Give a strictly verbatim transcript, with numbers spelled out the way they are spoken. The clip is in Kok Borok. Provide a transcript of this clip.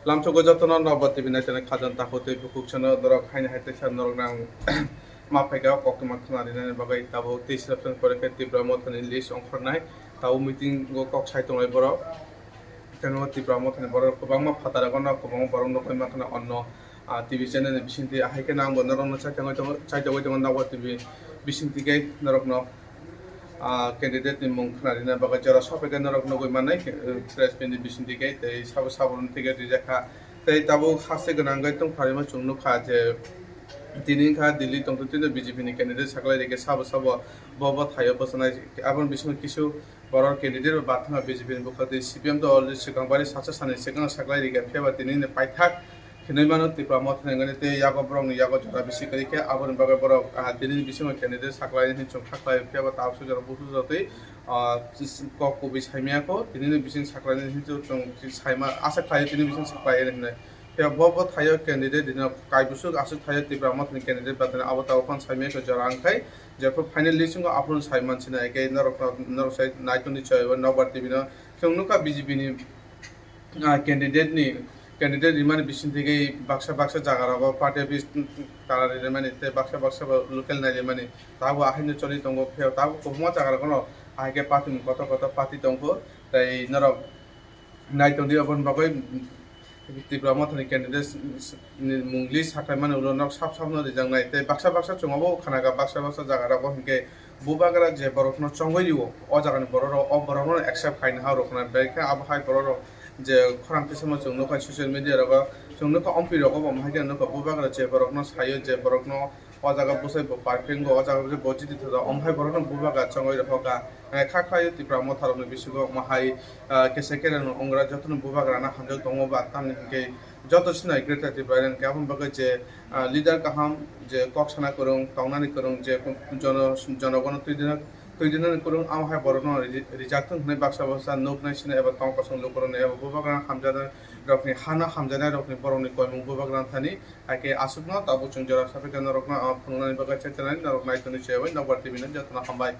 Lamsogo jotono Nokbar T V naitani khajang takhuk tei bukhuk sano norok haini hai teisa norok nang ma phaikha koktwma khna rinani bagwi tabuk teis September pore khe Tipra Mothani list ongkhornai tabuk meeting o kok sai tonglai borok. Tei Tipra Mothani borok kwbangma phataro no kwbangma borok nukwi mankha onno ah, T V channel ni bisingtwi, ahai khe nangbo norokno chaitogwi tongo, chaitogwi tongo Nokbar T V bisingtwi khe norokno ah, candidate ni mung khna rina bagwi jora sophai khe norok nugwi mannai, eh, press meet ni bisingtwi khe tei sabo sabo ni ticket rijak kha. Tei tabuk haste gwnang wngwi tongpharima chwng nukha je tini wngkha Delhi tongtwtwino B J P ni candidate saklai rikhe sabo sabo bo bo thaio bwchanai. Aboni bisingo kisu borok candidate bo bathangma B J P ni bwkha tei C P M to already swkang bari sacha sani swkang saklai rikha, phiya ba tini ni paithak hinwi mano Tipra Mothani wngani tei yago borokni yago jora bisi kwrwi khe aboni bagwi borok, ah, tini ni bisingo candidate saklai hinwi chwng kha khlai phiya ba tabuk sujaro busu jotwi, ah, kok kubui saimaya kho tini ni bising saklai hinwi chwng saima asa khlai tini bising saklai hinwi. Phiya bo bo thaio candidate rino kaibusuk aswk thaio Tipra Mothani candidate bathani abo tabuk phano saimaya kho jora wngkhai jephru final list wngkha aphuru sai mansinai khe norok norok sai naitoni choi Nokbar T V no chwng nukha B J P ni ah, candidate ni, candidate rimani bisingtwi baksa baksa jaga rogo party office tala rimani tei baksa baksa bo local nai rimani tabo ahaino choli tongo. Phiya tabo kwbangma jaga rogo no ahai khe party ni kotor kotor party tongo tei norok nai tongdi aboni bagwi Tipra Mothani candidate ni mung list saklaimani ulo nok sap sap no rijaknai tei baksa baksa chwng abo khana kha baksa baksa jaga rogo hinkhe bubagra je borokno chongwi rio o jagani borok rok o borokno accept khaina ha rokna bai khe abo hai borok rok je khorang tisamo chwng nukha social media rogo chwng nukha ompi rogo bo hai khe nukha bubagra je borokno sayo je borokno o jaga bwsai bo parking o jaga bwsai bo jiti thajak omo hai borokno bubagra chongwi rokha kha khlaio Tipra Motha rokni bisingo omo hai kesa kere no ongra jotono bubagra no hamjak tongo ba tamni hinkhe joto sinai Greater Tipraland khe aboni bagwi je ah, leader kaham je kok sana kwrwng tongnani kwrwng je jono jonogono twi dina twi dinani kwrwng amo hai borokno riji- rijak thung hwnwi baksa baksa nuknai sinai eba tong kosong lukurokno eba bubagra hamjaknai rokni hano hamjaknai rokni borokni koimung bubagra thani hai khe aswkno tabuk chwng jora sapikha norokno ah, phunuknani bagwi chai tongnai norok nai tongwi chaywi Nokbar T V no jotono hambai.